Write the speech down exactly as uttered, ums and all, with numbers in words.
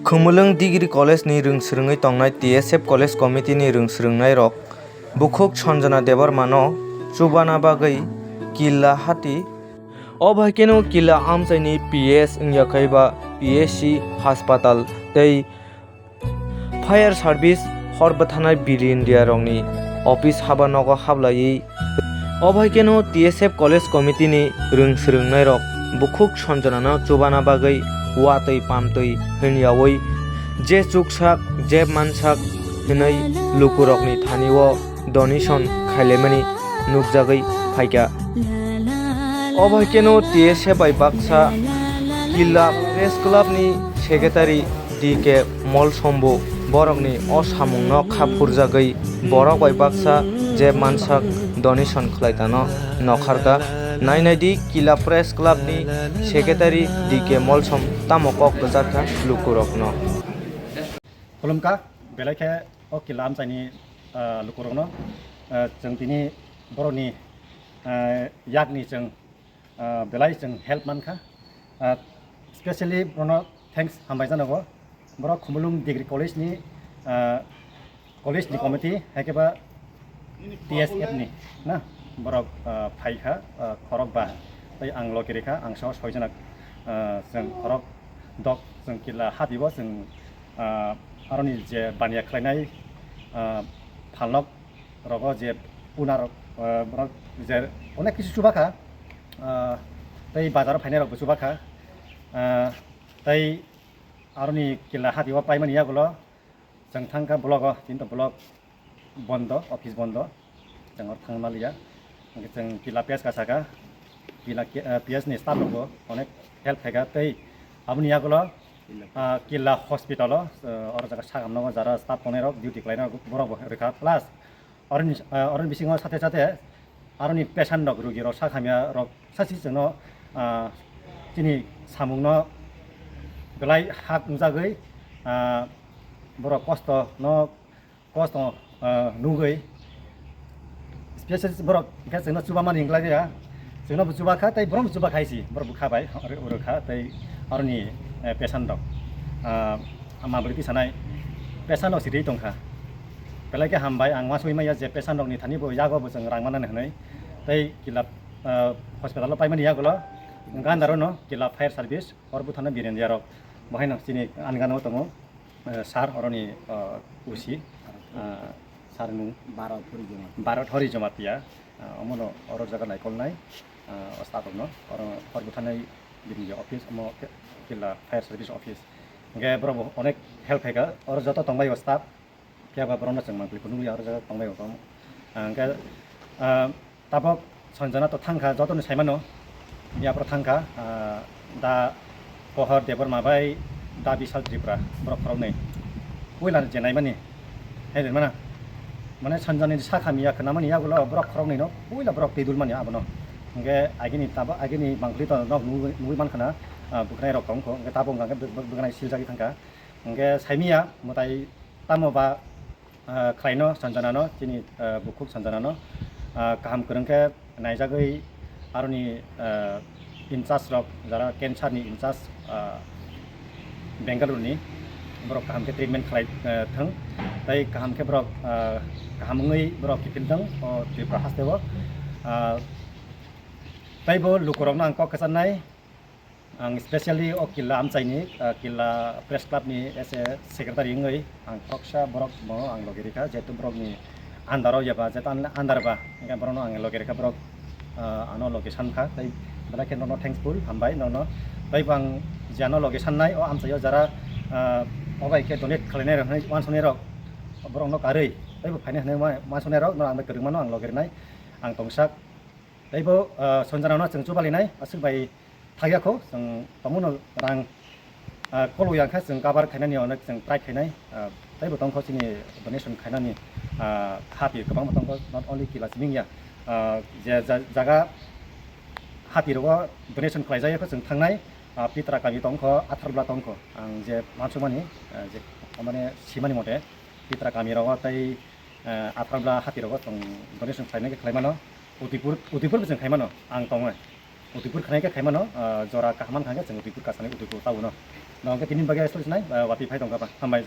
Khumulwng Degree College ni rwng swrwngwi tongnai T S F College Committee ni rwng swrwngnairok bukhuk Sanjana Debbarma no chubana bagwi Killa hati. O bai kheno Killa amchaini P S wngya khe ba P S C haspatal tei fire service hor bwthanai Biri India rokni office haba nogo hablaiwi. O bai kheno T S F College Committee ni rwng swrwngnairok bukhuk Sanjana no chubana bagwi watwi pamtwi hwnyawi je chuksak je mansak hwnwi lukurokni thani o donation khailaimani nukjagwi phaikha. O bai kheno T S F bai baksa Killa Press Club ni Secretary D K Molsombo borokni o samungno kha phurjagwi borok bai baksa je mansak donation khlaitano nokharkha. Nainai di Killa Press Club ni Secretary D K Molsom tamo kok kwchak kha lukurokno. Khulumkha, belai khe o Killa amchaini, ah, lukurokno, ah, chwng tini borokni, ah, yakni chwng, ah, belai chwng help mankha. Ah, specially bono thanks hambai janago. Borok Khumulwng Degree College ni, ah, college ni committee, hai khe ba T S F ni na borok, ah, phaikha, ah, khorok ba. Tei ang logi rikha, ang sao soi jana, ah, chwng khorok dok chwng Killa hati bo chwng, ah, aroni je baniya khlainai, ah, phalnok rogo je puna rok, ah, borok je onek kisu chubakha, ah, tei bazar o phainai rok bo chubakha, ah, tei aroni Killa hati o paimani yagulo chwng thangkha block o, chini to block bondo, office bondo, chwng oro thangna liya. Hwnkhe chwng Killa P S ka saka, Killa ke-, ah, P S ni staff rok bo onek help khaika tei aboni yagulo, ah, Killa hospital o, ah, oro jaga sakam nogo jara staff tongnai rok duty khlainai rok borok bo rwkha plus Oroni, ah, oroni bisingo sathe sathe aroni patient rok, rugi rok, sak hamya rok sasi chwngno, ah, chini samungno belai hak wngjagwi, ah, borok kosto no, kosto, ah, nugwi specialist borok hwnkhe chwngno chubamani wnglagliya. Chwngno bo chuba kha, tei borok bo chuba khai si, borok bo kha bai, oro, oro kha, tei aroni, eh, patient rok, ah, ama bwrwi tisanai patient rok si twi tongkha. Belai khe hambai, ang uansugwi manya je patient rokni thani bo yago bo chwng rang manani hwnwi. Tei Killa, ah, hospital o paimani yagulo gandaro no Killa fire service, oro buthano birindia rok. Bo haino chini ani gana o tongo, eh, sir, oroni, ah, O C, ah, sir mung Bharat Hori Jamatia. Bharat Hori Jamatia. Ah, omono oro jaga naikolnai, ah, o staff rokno oro hor bwthanai bini je office, omo Killa fire service office. Hwnkhe borok bo onek help khaika, oro joto tongbai o staff, phiya ba borokno chwng mangpili phunukliya oro jaga tongbai o tong. Ah, hwnkhe, ah, tabok Sanjana to thangkha, jotoni saimano, yaphoro thangkha, ah, da Pohor Debbarma bai da Bishal Tripura, borok khoroknwi. Puila je naimani, hai rwmana. Mane Sanjani sak hamya khnamani yagulo borok khoroknwino puila borok twi dulmani abono. Hwnkhe agini tabo, agini mangpili to nok nugwi, nugwi mankha na, ah, bwkhnai rok tongkho. Hwnkhe tabuk hwnkha khe bw-, bw-, bwkhnai siljagwi thangkha. Hwnkhe saimanya mwtai tamo ba, ah, khlaino Sanjanano, chini, ah, bukhuk Sanjanano, ah, kaham kwrwng khe naijagwi aroni, ah, in charge rok, jara cancer ni in charge, ah, Bengaluru ni, borok kaham khe treatment khlai, ah, thwng, tei kaham khe borok, ah, kaham wngwi borok kiphil thwng o Tripura haste o. Ah, tei bo lukurokno ang kok kwcharnai. Ang specially o Killa amchaini, ah, Killa Press Club ni as a secretary wngwi ang khoroksa borok bono ang logi rikha, jehetu borokni under o yaba, jehetu under ba, hwnkhe borokno ang logi rikha, borok, ah, ano logi sankha, tei belai khe nono thankful, hambai nono. Tei bo ang je ano logi sannai, o amchaio jara, ah, o bai khe donate khlainai rok hwnwi uansuknai rok, borokno karwi, tei bo phainai hwnwi uansuknai rok, no ang bai kwrwngmano ang logi rinai, ang tongsak. Tei bo, ah, Sanjanano chwng chubalinai, aswk bai thakya kho, chwng tongmano rang, ah, kolok ya khe chwng cover khainani onek chwng try khainai, ah, tei bo tongkho chini donation khainani, ah, hati kwbangma tongkho, not only Killa siming ya, ah, je ja-, jaga hati rogo donation khlaijak ya kho chwng thangnai, ah, Pitra kami tongkho, Atharla tongkho, ang je mansukmani, ah, je mane simani mote Pitra kami rogo tei, ah, Atharla hati rogo chwng donation khlainai khe khlaimano, Udaipur, Udaipur bo chwng khaimano ang tongo. Udaipur khanai khe khaimano, ah, jora kaham mankha khe chwng Udaipur kasani Udaipur town no. No hwnkhe tini bagwi aswk sinai, ah, watwi phai tongkha ba. Hambai.